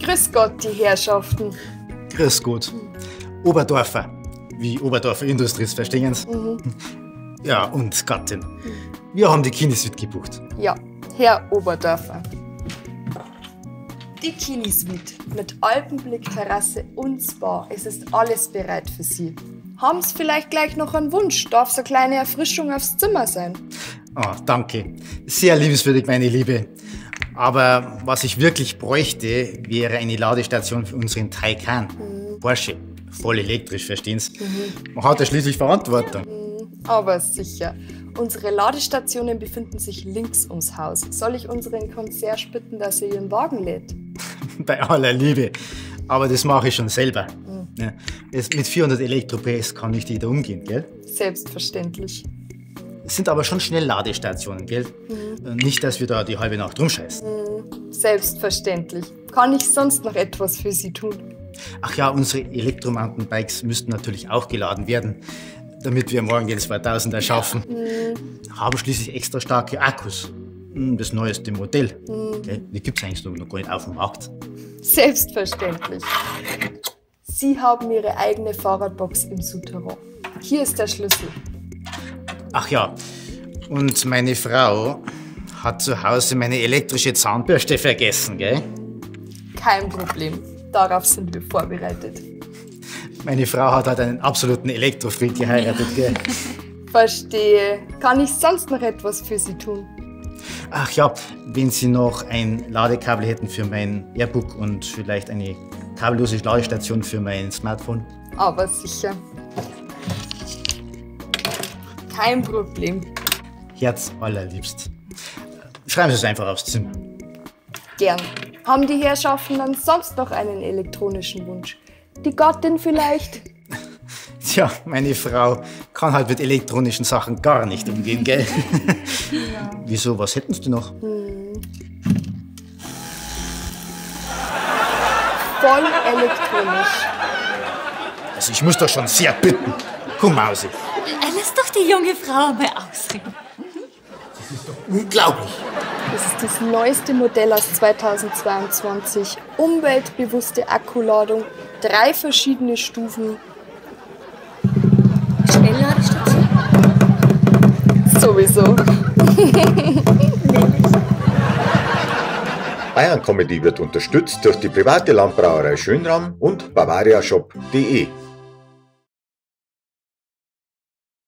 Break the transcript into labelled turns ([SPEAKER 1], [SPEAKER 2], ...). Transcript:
[SPEAKER 1] Grüß Gott, die Herrschaften.
[SPEAKER 2] Grüß Gott. Oberdorfer. Wie Oberdorfer Industries, verstehen Sie?
[SPEAKER 1] Mhm.
[SPEAKER 2] Ja, und Gattin. Wir haben die Kini-Suite gebucht.
[SPEAKER 1] Ja, Herr Oberdorfer. Die Kini-Suite mit Alpenblick, Terrasse und Spa. Es ist alles bereit für Sie. Haben Sie vielleicht gleich noch einen Wunsch? Darf so eine kleine Erfrischung aufs Zimmer sein?
[SPEAKER 2] Oh, danke. Sehr liebenswürdig, meine Liebe. Aber was ich wirklich bräuchte, wäre eine Ladestation für unseren Taycan. Porsche. Voll elektrisch, verstehen Sie? Man hat ja schließlich Verantwortung.
[SPEAKER 1] Aber sicher. Unsere Ladestationen befinden sich links ums Haus. Soll ich unseren Concierge bitten, dass er Ihren Wagen lädt?
[SPEAKER 2] Bei aller Liebe. Aber das mache ich schon selber. Ja, mit 400 Elektro-PS kann nicht jeder umgehen, gell?
[SPEAKER 1] Selbstverständlich.
[SPEAKER 2] Es sind aber schon schnell Ladestationen, gell? Nicht, dass wir da die halbe Nacht rumscheißen.
[SPEAKER 1] Selbstverständlich. Kann ich sonst noch etwas für Sie tun?
[SPEAKER 2] Ach ja, unsere Elektro-Mountainbikes müssten natürlich auch geladen werden, damit wir morgen den 2000er schaffen. Haben schließlich extra starke Akkus. Das neueste Modell. Gell? Die gibt's eigentlich noch gar nicht auf dem Markt.
[SPEAKER 1] Selbstverständlich. Sie haben Ihre eigene Fahrradbox im Souterrain. Hier ist der Schlüssel.
[SPEAKER 2] Ach ja, und meine Frau hat zu Hause meine elektrische Zahnbürste vergessen, gell?
[SPEAKER 1] Kein Problem. Darauf sind wir vorbereitet.
[SPEAKER 2] Meine Frau hat halt einen absoluten Elektrofreak geheiratet, gell?
[SPEAKER 1] Verstehe. Kann ich sonst noch etwas für Sie tun?
[SPEAKER 2] Ach ja, wenn Sie noch ein Ladekabel hätten für mein Airbook und vielleicht eine kabellose Ladestation für mein Smartphone.
[SPEAKER 1] Aber sicher. Kein Problem.
[SPEAKER 2] Herz allerliebst. Schreiben Sie es einfach aufs Zimmer.
[SPEAKER 1] Gern. Haben die Herrschaften dann sonst noch einen elektronischen Wunsch? Die Gattin vielleicht?
[SPEAKER 2] Tja, meine Frau kann halt mit elektronischen Sachen gar nicht umgehen, gell?
[SPEAKER 1] Ja.
[SPEAKER 2] Wieso, was hätten Sie noch?
[SPEAKER 1] Voll elektronisch.
[SPEAKER 2] Also ich muss doch schon sehr bitten. Komm, Mausi.
[SPEAKER 3] Lass doch die junge Frau mal ausreden.
[SPEAKER 2] Das ist doch unglaublich.
[SPEAKER 1] Das ist das neueste Modell aus 2022. Umweltbewusste Akkuladung, 3 verschiedene Stufen.
[SPEAKER 3] Schnellladestation?
[SPEAKER 1] Sowieso.
[SPEAKER 4] Bayern Comedy wird unterstützt durch die private Landbrauerei Schönram und bavariashop.de.